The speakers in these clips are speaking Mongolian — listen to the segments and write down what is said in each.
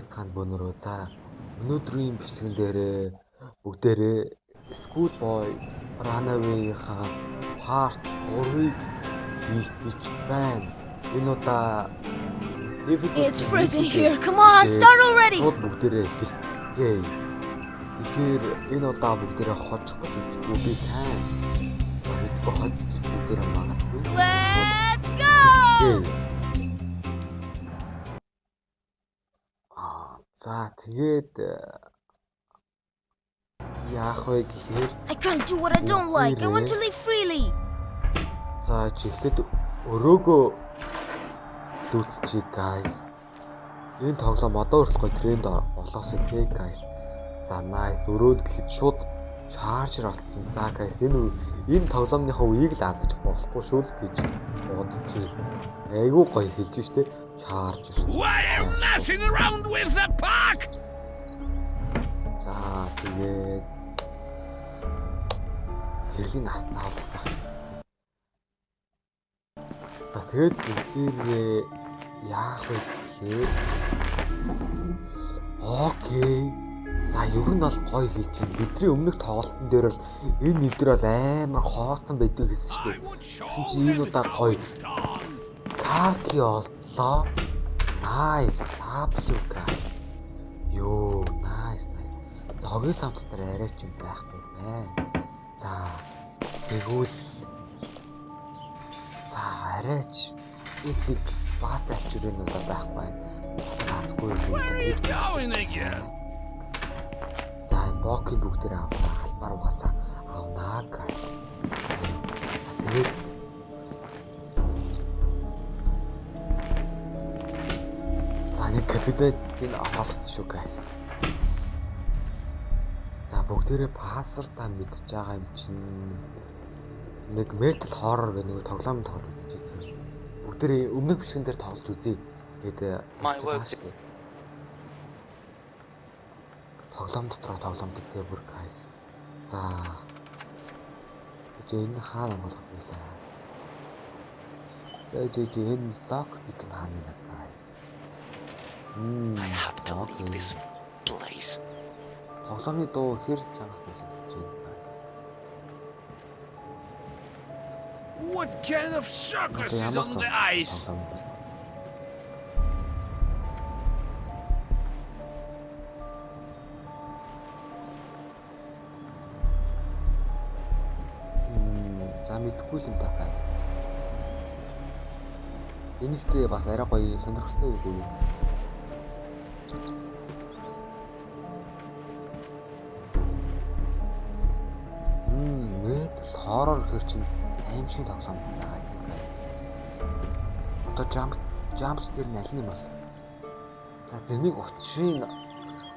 Байцгаана бөөнөрөө. За, өнөөдрийн бичлэгэн дээрээ бүгдээрээ School Boy Runaway-ийн part 3-ыг хийх гэж байна. Энэ удаа It's freezing here. Come on, start already. Шууд бүгдээрээ эхэлцгээе. Тэгэхээр энэ удаа бүгдээрээ хожих гэж үзэхгүй би сайн. Мэдгүй хожиж бүгдээрээ магадгүй. Let's go! Эхэлцгээе. Аа, за тэгээд яах вэ гэхээр I can't do what I don't like. I want to live freely. За чи эхлээд өрөөгөө лүүтлчих, guys. Энэ тоглоом одоо хүртэл гоё тренд болоосоо тий, guys. За, nice, өрөөнд гэхэд шууд charger олцсон. За guys, энэ тоглоомныхоо үеийг л алдчих болохгүй шүү л гэж бодож байна. Айгуу гоё хэлж штэ, charger. Why are you messing around with the puck? За, тэгээд хэрлийн нас таалгасах. За, тэгээд бүгдээрээ яах вэ гэхээр, okay. За, ер нь бол гоё хийж чинь. Бидний өмнөх тоглолтын дээр бол энэ нэдэр бол амар хоосон байдаг гэсэн шүү I дээ. would show Тэгсэн чинь энэ them удаа how гоё it's done. Карки оллоо. Nice. W, guys. Йоо, nice, nice. За, хогийн самт дээр арай ч юм байхгүй байна. За, тэгвэл за арайч нэг баастай авчирын удаа байхгүй байна. Бас ганцгүй юм. Where are you going again? За, энэ бокийн бүгдээр авах албаар угаасаа авнаа, guys. За, тэгээд за нэг кабинетийг авах шүү, guys. За, бүгдээрээ password аа мэдж байгаа юм чинь нэг metal horror гэх нэг тоглоом тоглож үзчихье. Бүгдээрээ өмнөх бичлэгэн дээр тоглож үзье. Тэгээд My work тоглоом дотроо тоглоом гэдэг бүр, guys. За. Гэж энэ хаана болох вэ? За, жи энэ lock pick нь хаана нэ, guys? I have to leave this place. Тоглоомын дуу хэр чангас сонсогдож байна. What kind of circus Одоо is ямар on the ice? тоглоом бэ? За, мэдгүй л юм та байна. Энэ ихтэй бас арай гоё сонирхолтой юм. Metal horror гэхэр чинь аим шиг тоглоом байгаа юм, guys. Одоо jump scare нь аль нь юм бол? За, зэнийг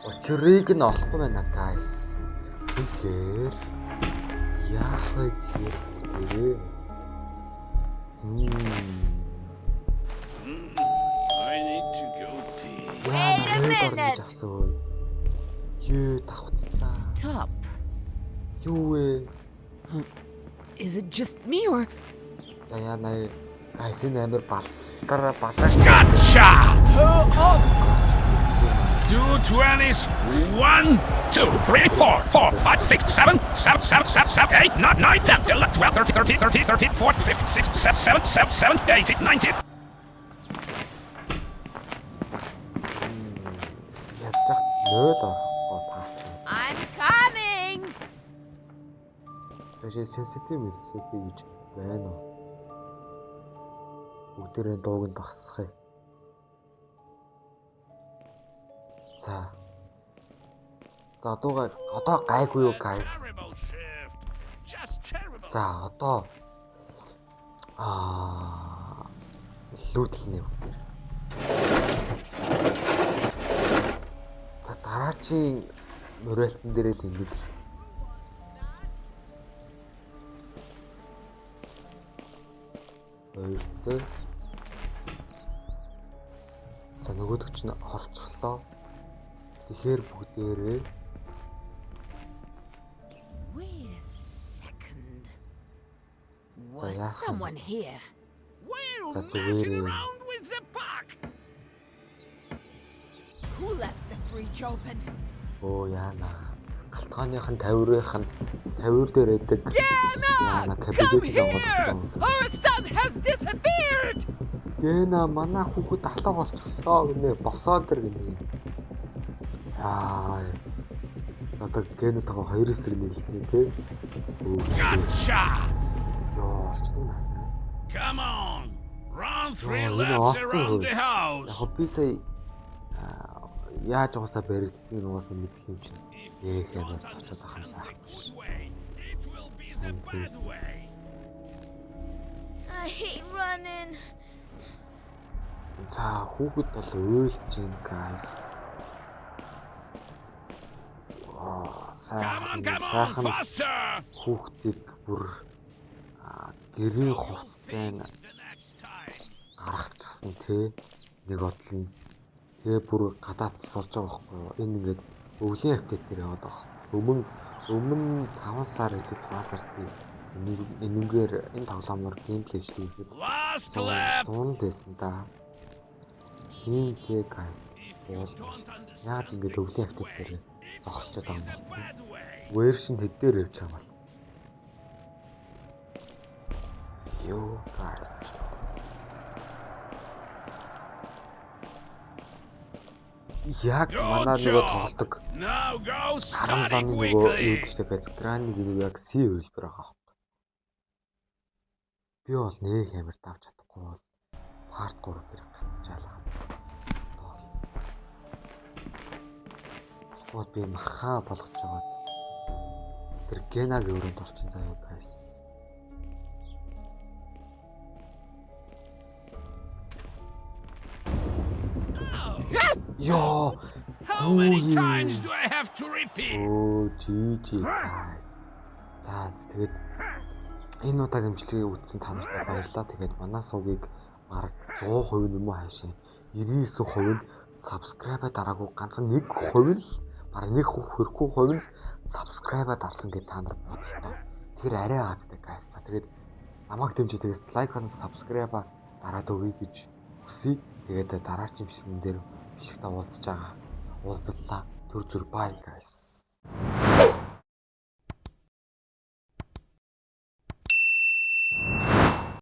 учрыг нь олохгүй байна, guys. Тэгэхээр яах вэ гэхээр тэрээ. I need to go pee. Яа, Wait a нэг орно гэж minute. асуув. Юу давхцсан. Stop. Юу вэ? Is it just me or За, яа наа. Guys, энэ амир баллараа балаа. Gotcha! 2 20s. 1, 2, 3, 4, 4, 5, 6, 7, 7, 7, 7, 7, 8, 9, 9, 10, 11, 12, 13, 13, 13, 13, 14, 15, 16, 7, 7, 7, 7, 8, 19. Яаж 0 орохгүй таач. I'm coming? Тэшээ sensitive sensitive гэж байна уу? Бүгдээрээ дууг нь багасгах юм. За. За, дууга одоо гайгүй юу, guys? Terrible shift. Just terrible. За, одоо лүүтлэнэ бүгдээр. За, дараачийн мөрөөлтөн дээр л ингэж хоёртой. За, нөгөөдөг чинь орчихлоо. Тэгэхээр бүгдээрээ Wait a second. Was яах юм? someone here? Why are you That's messing weird. around with the puck? Who left the fridge open? Өө яана. Галтгооных нь тавиурынх нь тавиур дээр байдаг. Gena! Яана Come кабинет here! онгойлгосон. Our son has disappeared! Гена манай хүүхэд алга болчихлоо гинэ. Босоод ир гинэ. Аа. Одоо Генатайгаа хоёр эсрэг нийлнэ тий. Өө. Gotcha! Йоо, олчтой наасаа. Come on! Run three Йоо, энэ laps олцсон around хөө. the house. Яг би сая яаж угаасаа баригддгийг угаасаа мэдэх юм чинь. If you Ээх ямар don't зочоод байгаа юм understand the байхгүй. good way, it will be the bad way. I hate running. За, хүүхэд бол уйлж гин, guys. Аа, Come on, сайхан come on, сайхан faster! хүүхдийг бүр гэрийн You'll хувцастай think the next time. гаргачихсан те, нэг бодол нь тэгээ бүр гадаад сорж байгаа байхгүй юу? Энэ ингээд өвлийн update дээр яваад байгаа байхгүй. Өмнө 5 сар илүү 6 сард би энэнгээр энэ тоглоомоор gameplay хийхэд Last lap! 100 л байсан да. Тийм те, guys. If you don't Яг understand ингээд the өвлийн good update way, дээр it зогсчиход will be байгаа the юм байна. bad way. Version хэд дээр явж байгаа юм бол. Йоо, guys. Яг манай нөгөө тоглодог Now go 17 study нөгөө юу quickly. гэдэг guys, Granny нэг яг C хэлбэр байгаа байхгүй. Би бол нэг амар давж чадахгүй бол part 3 дээр гацчаалаа. Болохгүй би маха болгож байгаа. Тэр Генагийн өрөөнд орчин заяа, guys. Йоо. How many Хүү. times do I have to repeat? Өө, GG, guys. За, тэгээд энэ удаагийн бичлэгийг үзсэн та нартай баярлалаа. Тэгээд манай сувгийг бараг 100% юм уу хаашаа 99% нь subscribe дараагүй, ганцхан 1% л, бараг 1 хүрэхгүй хувь нь subscribe дарсан гэж та нар бодлоо. Тэгэхээр арай азтай, guys. За, тэгээд намайг дэмжиж тэгээд like болон subscribe дараад өгье гэж хүсье. Тэгээд дараагийн бичлэгэн дээр бичлэгтээ уулзаж байгаа. Уулзлаа. Түр зүр, bye, guys.